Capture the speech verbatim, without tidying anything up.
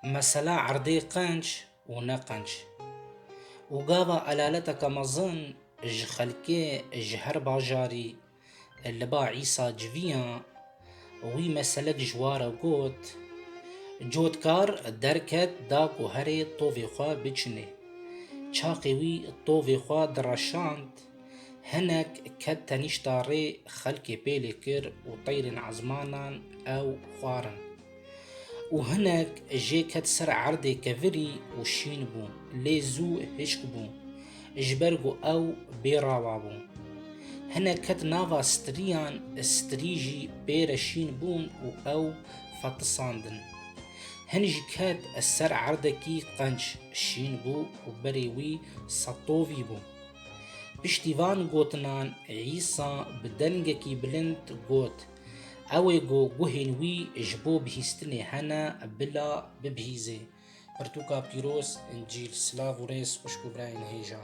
Mesela erdê qenc û ne qenc. Û gava elaleteke mezin ji xelkê ji her bajarî li ba Îsa civiya, wî meselek ji wa re got. Cotkar derket da ku herê tovê xwe biçinê. Çaxê wî tovê xwe direşand, hinek ket tenîşta rê, xelkê pêlê kir û teyrên ezmanan ew xwarin. Û hinek jê ket ser erdê kevirî û şîn bû, lê zû hişk bû, ji ber ku ew bêrawa bû. Hinek ket nava striyan, strî jî pê re şîn bûn û ew fetisandin. Hin jî ket ser erdekî qenc, şîn bû û berê wî setovî bû. Piştî van gotinan Îsa bi dengekî bilind got, Ew ê ku guhên wî ji bo bihîstinê hene, bila bibihîzê. Pirtûka pîroz, Încîl. Silav û rêz xwişk û birayên hêja.